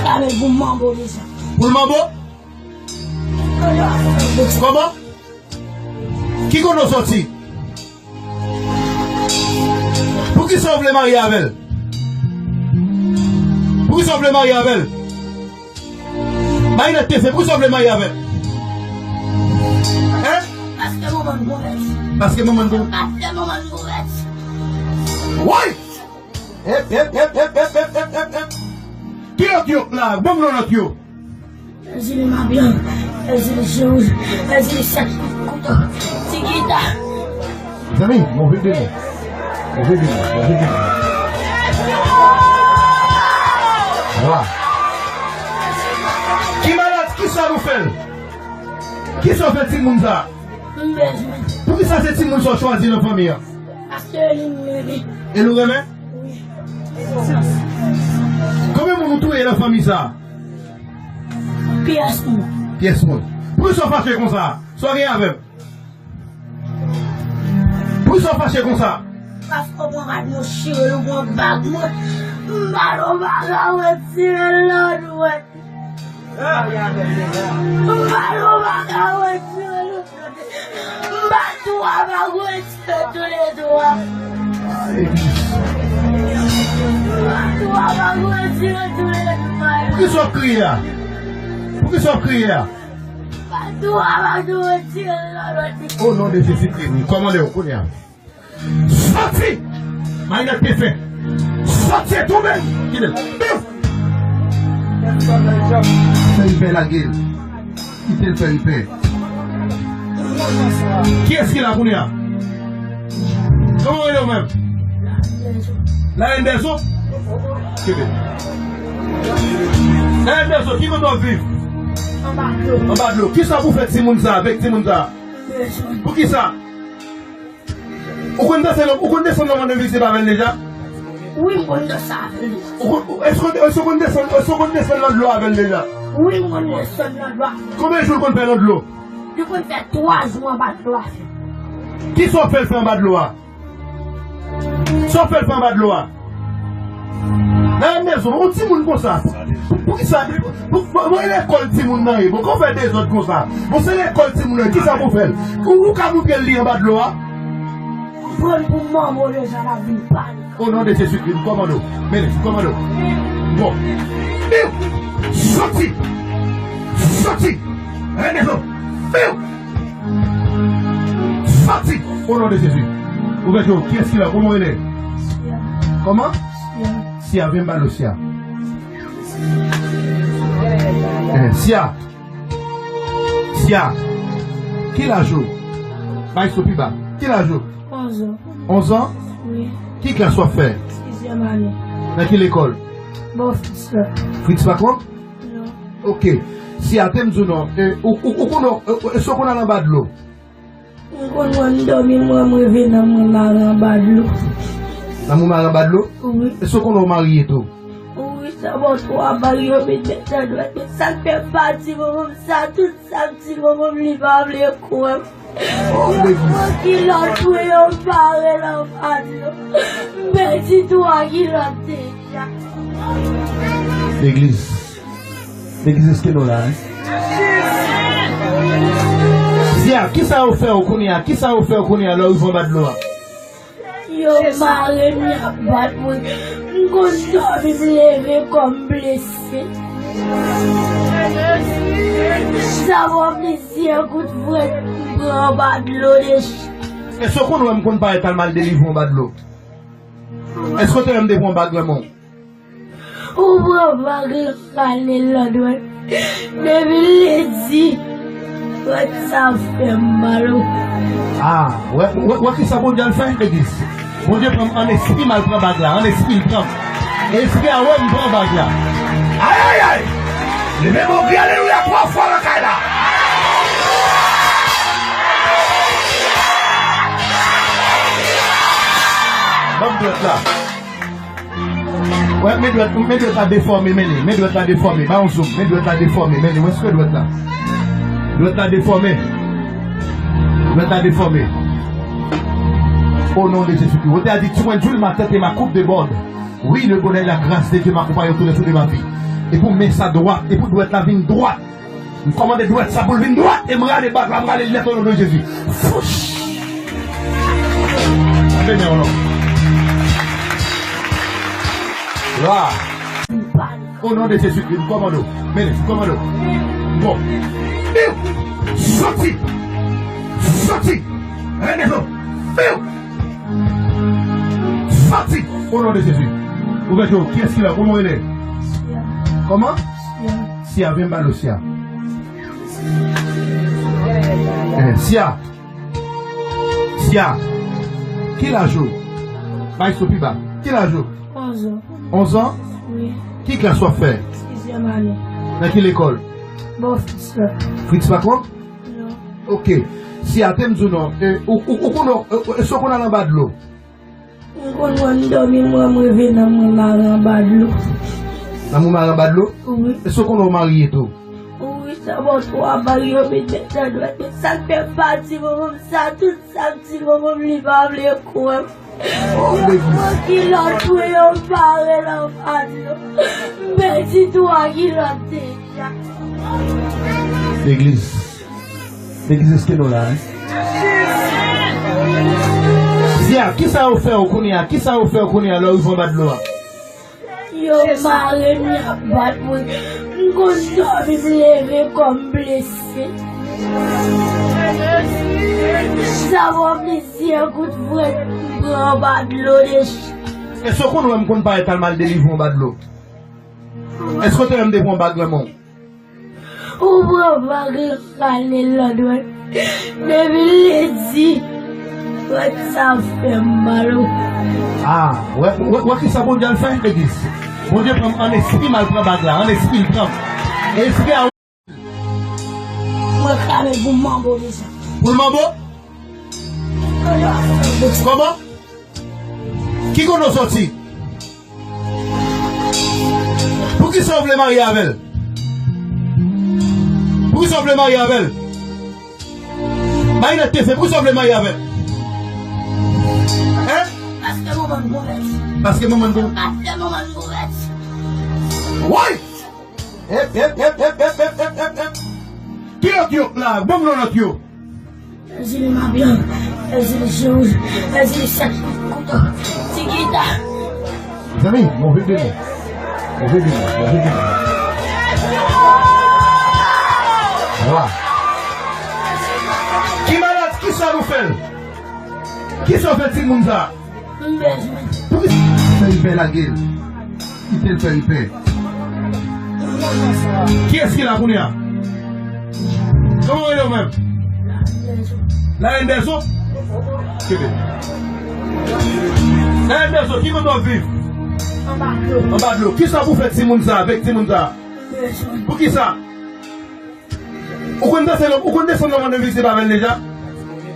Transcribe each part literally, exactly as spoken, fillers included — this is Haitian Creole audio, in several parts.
Kamel pou manbo deja. Pou l manbo? Kòman? Ki kote w sòti? Poukisa w vle marye avè l? Poukisa w vle marye avè l? Marinette te fè, poukisa w vle marye avè l? Hein? Paske manman n gwo vèt. Paske manman n gwo. Paske manman n gwo vèt. Woy! Ep, ep, ep. Ki lòt yo la? Ban m non lòt yo. Èzili Mabyan, Èzili Jewouj, Èzili Sèt Kout Kouto, Ti Gita. Zanmi, move de nou. Move de nou, move de nou. Vwala. Ki malad, kisa nou fè l? Kisa w fè timoun sa? M bezwen. Poukisa se timoun sa w chwazi nan fanmi an? Paske li m renmen. E nou renmen? Wi. Konbyen moun ou touye nan fanmi sa? Pyès moun. Pyès moun. Poukisa w fache konsa? Sa w gen avè m? Poukisa w fache konsa? Paske w pran bag mwen chire l, ou pran bag mwen. M pa nou pa ka retire l nan dwèt. M pa nou pa ka retire l nan dwèt. M pa twa pa retire toulède. M pa twa pa retire toulède. Poukisa w ap kriye a? Poukisa w ap kriye a? Patou, a patou, retire l nan lòt. O non de Jezi Kri, wi. Kòmande yo, kounye a. Sòti! Marinette te fè. Sòti, tonbe! Kite l. Biw! Fè ripè, lage l. Kite l fè ripè. Kiyès ki la kounye a? Kòman w rele w menm? La haine des eaux? Kebe. La haine des eaux, ki kote w ap viv? Anba dlo. Anba dlo. Kisa pou fè timoun sa, avèk timoun sa? Poukisa? Ou konn danse, ou konn desann nan mòn envizib avè l deja? Wi, m konn danse avè l. Ou konn, èske, èske ou konn desann, èske ou konn desann nan dlo avè l deja? Wi, m konn desann nan dlo. Konbyen jou l konn fè nan dlo? Li konn fè twa jou anba dlo a. Kisa w fè l fè anba dlo a? Sa w fè l fè anba dlo a? Nan yon mezon, yon timoun konsa. Pou, poukisa? Pou, pou, pou, pou lekòl timoun nan ye. Bon, kòman w fè dezòd konsa? Bon, se lekòl timoun nan ye. Kisa pou fè l? Ou, ou ka moutre l li anba dlo a? Pran l pou manman w deja, l ap vin pale. O non de Jezi Kri, m kòmande w. Mennen, m kòmande w. Bon. Biw! Sòti! Sòti! Rete fò! Biw! Sòti! O non de Jezi. Ouvè je w. Kiyès ki la? Kòman w rele? Sia. Kòman? Sia. Sia, vin ba nou Sia. Eh, Sia. Sia. Ki laj ou? Bay son pi ba. Ki laj ou? Onz an. Onz an? Wi. Ki klas w ap fè? Sizyèm ane. Nan ki lekòl? Bon, Fritz la. Fritz pa kont? Non. Ok. Sia, te m di w non. E, ou, ou, ou konnen, e, e, èske w konn al anba dlo? M konn wè m dòmi, m wè m reve nanm mwen mare anba dlo. Nanm ou mare anba dlo? Wi. Èske w konnen w marye tou? Wi, sa bon, twa bag yo met desann dwèt mwen. Sa k fè m pati, manman m, sa tout sa m di, manman m, li pa vle kwè m. Mwen kilòt pou yo mare l anba dlo. M pèdi twa kilòt deja. Legliz. Legliz, èske nou la, en? Sia, kisa yo fè w kounye a? Kisa yo fè w kounye a lè w rive anba dlo a? Yo mare m, y ap bat mwen. M konn dòmi, m leve kò m blese. Sa fè plizyè kout frèt m pran anba dlo deja. Èske w konn wè m konn parèt al mal delivre w anba dlo? Èske w te wè m te pran bag nan men w? Ou pran bag la, rale l nan dwèt. Depi lendi, dwèt sa fè m mal, wi. Ah, wè, wè, wè kisa Bondye al fè, legliz. Bondye pran m an espri, m al pran bag la, an espri l pran m. Espri a wè m pran bag la. Ayayay! Leve men w, kri alelouya twa fwa nan kay la. Ban m dwèt la. Wè, men dwèt, men dwèt la defòme, men li. Men dwèt la defòme. Ba yon zoom. Men dwèt la defòme, men li. Wè, èske dwèt la? Dwèt la defòme. Dwèt la defòme. Au nom de Jésus-Christ. Wote a di, tu conduis ma tête et ma coupe déborde. Oui, le bonheur et la grâce de Dieu m'accompagnent tous les jours de ma vie. E pou men sa dwat, e pou dwèt la vin dwat. M kòmande dwèt sa pou l vin dwat, e m rale bag la, m rale l nèt o non de Jezi. Fouch! Beni o non. La. O non de Jezi Kri, m kòmande w. Mennen, m kòmande w. Bon. Piw! Soti! Soti! Rete zo! Piw! Soti! O non de Jezi. Ouvè je w. Kiyès ki la? Kòman w rele? Kòman? Sia. Sia, vin ba l, Sia. Eh, Sia. Sia. Ki laj ou? Bay son pi ba. Ki laj ou? Onz an. Onz an? Wi. Ki klas w ap fè? Sizyèm ane. Nan ki lekòl? Bon, Fritz la. Fritz pa kont? Non. Ok. Sia, te m di w non. E, ou, ou, ou konnen, e, e, èske w konn al anba dlo? M konn wè m dòmi, m wè m reve nanm mwen mare anba dlo. Nanm ou mare anba dlo? Wi. Èske w konn wè w marye tou? Wi, sa bon twa bag yo met nan dwèt mwen. Sa k fè pati manman m sa, tout sa m di manman m li pa vle kwè m. Yon kilòt tou yo mare l anba dlo. M pèdi twa kilòt deja. Legliz. Legliz, èske nou la, wi? Sia, kisa yo fè w kounye a? Kisa yo fè w kounye a lè w rive anba dlo a? Yo mare m, y ap bat mwen. M konn dòmi, m leve kò m blese. Sa fè plizyè kout frèt m pran anba dlo deja. Èske w konn wè m konn parèt al mal delivre w anba dlo? Èske w te wè m te pran bag nan men w? Ou pran bag la, rale l nan dwèt. Depi ledi, dwèt sa fè m mal, wi. Ah, wè, wè, wè kisa Bondye al fè, legliz. Bondye pran m an espri m al pran bag la, an espri l pran m. Espri a. Mwen krape pou manbo deja. Pou l manbo? Kòman? Ki kote w soti? Poukisa w vle marye avè l? Poukisa w vle marye avè l? Marinette T V, poukisa w vle marye avè l? Hein? Paske manman m gouvèt. Paske manman m gouvèt. Paske manman m gouvèt. Woy! Ep, ep, ep. Ki lòt yo la? Ban m non lòt yo. Ezili Mabyan, Ezili Jewouj, Ezili Sèt Kouto, Ti Gita. Zanmi, move de nou. Move de nou, move de nou. Vwa. Ki malad, kisa nou fè l? Kisa w fè timoun sa? M bezwen. Poukisa w fè l pè lage l? Kite l fè l pè. Kiyès ki la kounye a? Kòman w rele w menm? Larèn dèzo. Kenbe. Larèn dèzo, ki kote w ap viv? Anba dlo. Anba dlo. Kisa pou fè timoun sa, avèk timoun sa? M bezwen. Poukisa? Ou konn danse nan, ou konn desann nan mòn envizib avè l deja?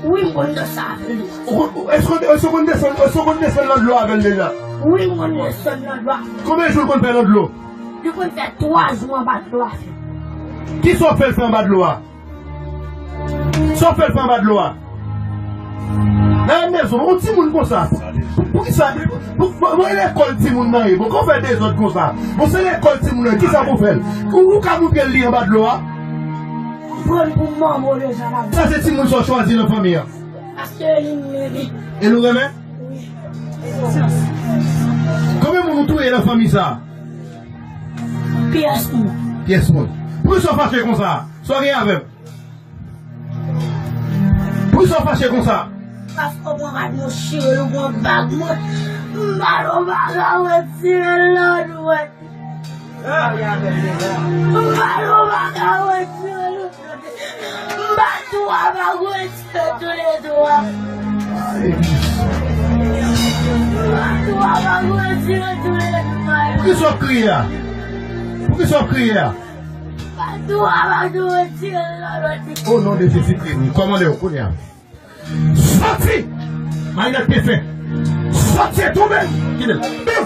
Wi, m konn danse avè l deja. Ou konn, èske, èske ou konn desann, èske ou konn desann nan dlo avè l deja? Wi, m konn desann nan dlo. Konbyen jou l konn fè nan dlo? Li konn fè twa jou anba dlo a. Kisa w fè l fè anba dlo a? Sa w fè l fè anba dlo a? Nan yon mezon, yon timoun konsa. Pou, poukisa? Pou, pou, pou lekòl timoun nan ye. Bon, kòman w fè dezòd konsa? Bon, se lekòl timoun nan ye. Kisa pou fè l? Ou, ou ka moutre l li anba dlo a? Pran l pou manman w deja la. Sa se timoun sa w chwazi nan fanmi an? Paske li m renmen. E nou renmen? Wi. Konbyen moun ou touye nan fanmi sa? Pyès moun. Pyès moun. Poukisa w fache konsa? Sa w gen avè m? Poukisa w fache konsa? Paske w pran rad mwen, chire l, ou pran bag mwen. M pa nou pa ka retire l nan dwèt. M pa nou pa ka retire l. M ba twa bag, retire toulède. M ba twa bag, retire toulède. Poukisa w ap kriye a? Poukisa w ap kriye a? Patwon, patwon, retire l nan lòt. O non de Jezi Kri, wi. Kòmande yo kounye a. Sòti! Marinette te fè. Sòti e tonbe! Kite l. Bif!